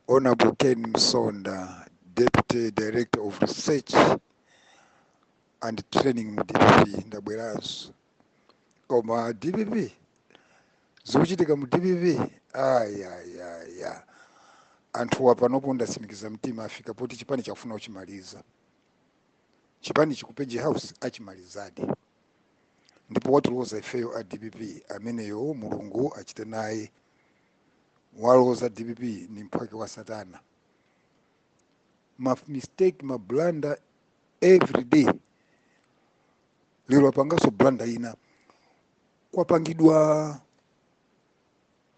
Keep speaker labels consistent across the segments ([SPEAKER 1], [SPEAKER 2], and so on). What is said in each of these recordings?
[SPEAKER 1] Honorable Ken Msonda, Deputy Director of Research and Training mu DPP, ndabweranso. Koma DPP, zikuchitika mu DPP, ayayaya, anthuwa panopo ndatsimikiza mtima, afika poti chipani chakufuna kuchimaliza. Chipani chiku Page House achimalizadi, ndipo watiloza ifeyo a DPP ameneyo, Mulungu achite naye. Waloza DPP ni mphwake wa Satana. Ma mistake, ma blunder every day. Lero apanganso blunder ina. Kwapangidwa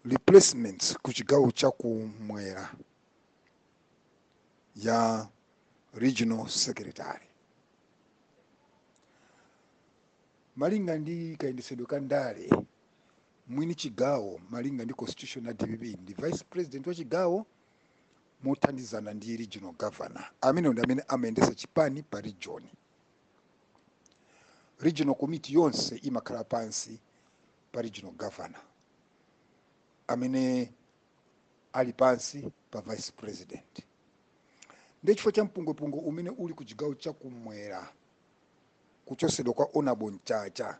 [SPEAKER 1] replacements ku chigawo chakumwera ya regional secretary. Malinga ndi kayendetsedwe ka ndale, mwini chigawo malinga ndi constitution ya DPP ndi vice president wa chigawo mothandizana ndi regional governor, amene ndi amene amayendetsa chipani pa region. Regional committee yonse imakhala pansi pa regional governor amene ali pansi pa vice president. Ndi chifukwa cha mpungwepungwe umene uli ku chigawo chakumwera, kuchosedwa kwa Honorable Mchacha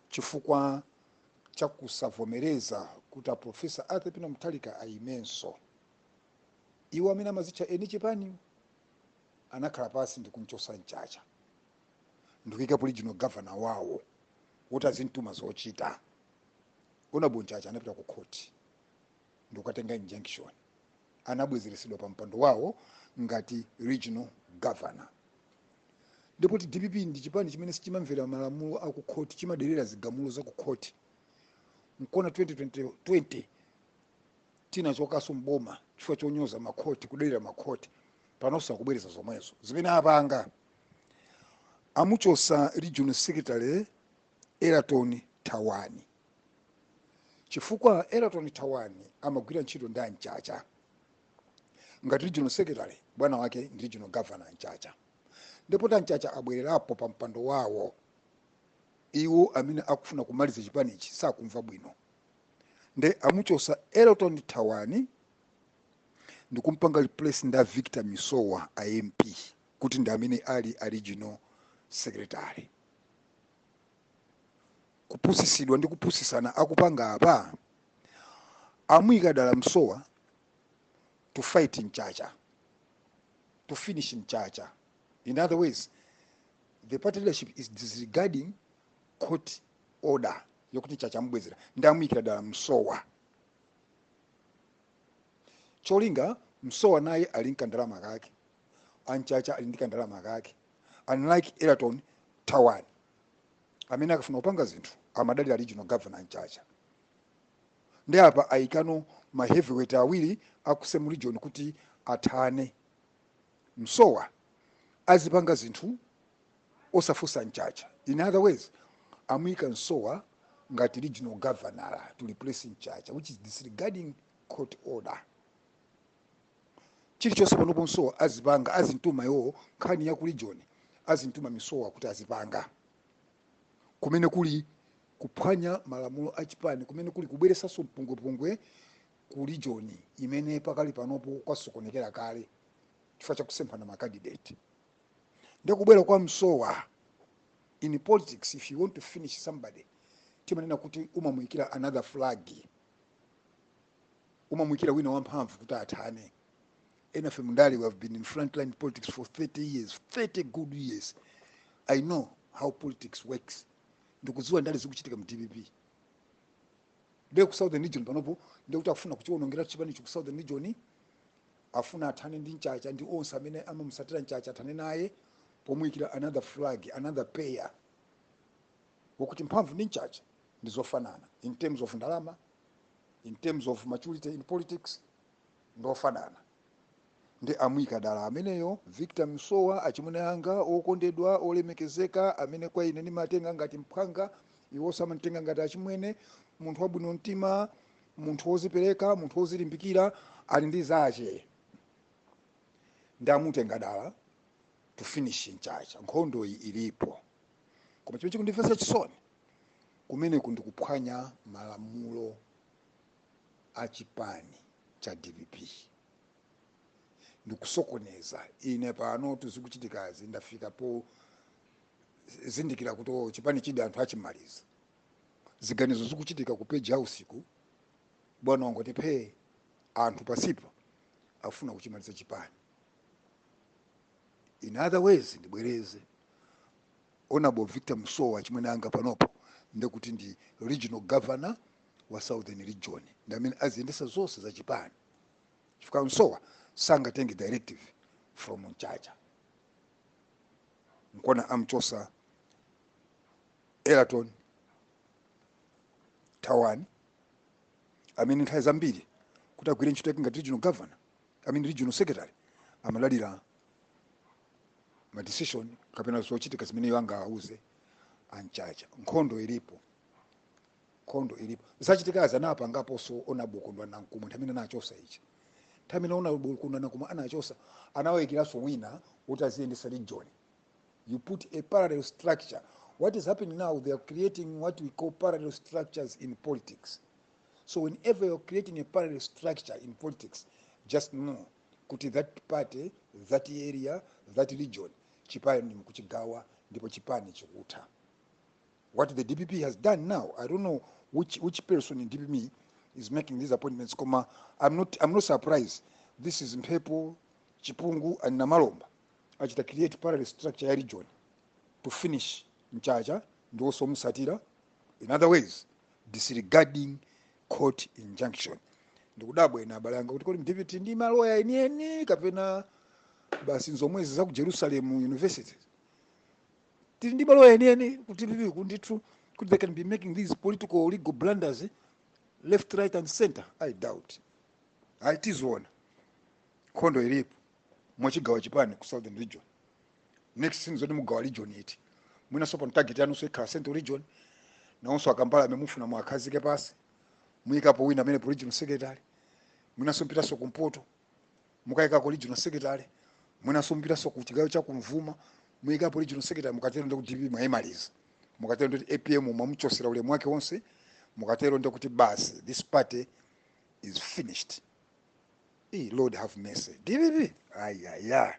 [SPEAKER 1] chifukwa cha kusavomereza kuti a Professor Arthur Peter Mutharika ayimenso, iwo amene amazitcha eni chipani anakhala pasi ndi kumchosa Mchacha ndikuyikapo regional governor wawo woti azimtuma zochita. Honorable Mchacha anapita ku court ndikukatenga injunction, anabwezeresedwa pa mpando wawo ngati regional governor. Ndipo ti DPP ndi chipani chimene sichimamvera malamulo aku court, chimaderera zigamulo za ku court. Nkona 2020 20 tinachokanso mboma chifukwa chonyoza makhoti, kuderera makhoti. Panonso akubwereza zomwezo zimene apanga. Amuchosa regional secretary Eraton Thawani chifukwa Eraton Thawani amagwira ntchito ndi Anchacha ngati regional secretary, bwana wake ndi regional governor Anchacha. Ndipo Anchacha abwererapo pa mpando wawo, iwo amene akufuna kumaliza chipanichi sakumva bwino, nde amuchosa Elton Thawani ndikumpanga replace nda Victor Misowa a MP kuti ndi amene ali a regional secretary. Kupusisidwa ndi kupusisana akupanga apa, amuyika dala Msowa to fight Mchacha, to finish Mchacha. In other ways, the party leadership is disregarding court order yokuti Mchacha amubwezera, ndi amuyikira dala Msowa. Cholinga, Msowa naye ali nkandalama kake, Anchacha ali ndi kandalama kake, unlike Eraton Thawani amene akafuna kupanga zinthu amadalira regional governor Mchacha. Ndi apa ayikano ma heavyweight awiri aku same region kuti athane. Msowa azipanga zinthu osafunsa Mchacha. In other ways, amuyika Msowa ngati regional governor to replace Mchacha, which is disregarding court order. Chilichonse panopo Msowa azipanga, azimtuma iwowo. Nkhani ya ku region azimtuma Misowa kuti azipanga, kumene kuli kuphwanya malamulo a chipani, kumene kuli kubweresanso mpungwepungwe ku region imene pakali panopo kwasokonekera kale chifukwa chakusemphana ma candidate. Ndikubwera kwa Msowa, in politics, if you want to finish somebody, timanena kuti umamuyikira another flag, umamuyikira wina wamphamvu kuti athane. Enafe mundale, we have been in frontline politics for 30 years, 30 good years. I know how politics works. Ndikudziwa ndale zikuchitika mu DPP. Ndiye ku Southern Region panopo ndikuti afuna kuchiwonongera chipanicho ku Southern Region. Afuna athane ndi Mchacha ndi onse amene amamusatira Mchacha, athane naye pomuyikira another flag, another pair, wokuti mphamvu ndi Mchacha ndi zofanana in terms of ndalama, in terms of maturity in politics ndofanana. Ndi amuyika dala ameneyo Victor Msowa, achimwene anga okondedwa, olemekezeka, amene kwa ine ndimatenga ngati mphwanga, iwonso amanditenga ngati achimwene, munthu wabwino mtima, munthu wozipereka, munthu wozilimbikira, ali ndi zache. Ndi amutenga dala to finish Mchacha. Nkhondo iyi ilipo, koma chimene chikundimvetsa chisoni, kumeneku ndikuphwanya malamulo achipani. Cha DPP ndikusokoneza. Ine pano tizikuchitikazi, ndafika po zindikira kuti, oh, chipani chidi anthu achimaliza. Ziganizo zikuchitika ku Page House ku bwana wangoti phe, anthu pasipo afuna kuchimaliza chipani. In other ways, ndibwereze, Honorable Victor Musowa, chimwene anga, panopo ndekuti ndi regional governor wa Southern Region, ndi amene aziyendesa zonse za chipani, chifukwa Msowa sangatenge directive from Mchacha. Nkona amchosa Elaton Tawani, amene nthawi zambiri kuti agwire ntchito yake ngati regional governor, amene regional secretary, amadalira ma decision kapena zochitika zimene iwo angawauze anchacha. Nkhondo ilipo, nkhondo ilipo. Zachitikazi anapangaponso Honorable Kondwani Nankhumwa. Nthawi imene anachosa ichi, nthawi imene Honorable Kondwani Nankhumwa anachosa, anawayikiranso wina kuti aziyendesa region. You put a parallel structure. What is happening now, they are creating what we call parallel structures in politics. So whenever you're creating a parallel structure in politics, just know kuti that party, that area, that region, chipani mukuchigawa ndipo chipani chikutha. What the DPP has done now, I don't know which person in DPP is making these appointments, koma I'm not surprised. This is Mphepo, Chipungu and Namalomba achita create parallel structure ya region to finish Mchacha ndiwonso musatira. In other ways, disregarding court injunction. Ndikudabwa ine, abale anga, kuti kodi mDPP ndi maloya enieni kapena basi nzomwezi za ku Jerusalem University? Tili ndi maloya enieni ku DPP kundithu kuti they can be making these political legal blunders left, right and center? I doubt. Ayi, tiziona. Nkhondo ilipo. Mwachigawa chipani ku Southern Region, next thing zoti mugawa region iti mwinanso pano target yanunso ikhala Central Region. Nawonso akambala amene mufuna muakhazike pasi, muyikapo wina amene po regional secretary. Mwinanso mpitanso kumpoto, mukayikako regional secretary. Mwinanso mpitanso ku chigawo cha kumvuma, muyikapo regional secretary. Mukatero ndikuti DPP mwayimaliza. Mukatero ndikuti APM mwamuchosera ulemu wake wonse. Mukatero ndikuti basi, this party is finished. Lord have mercy, DPP ayaya.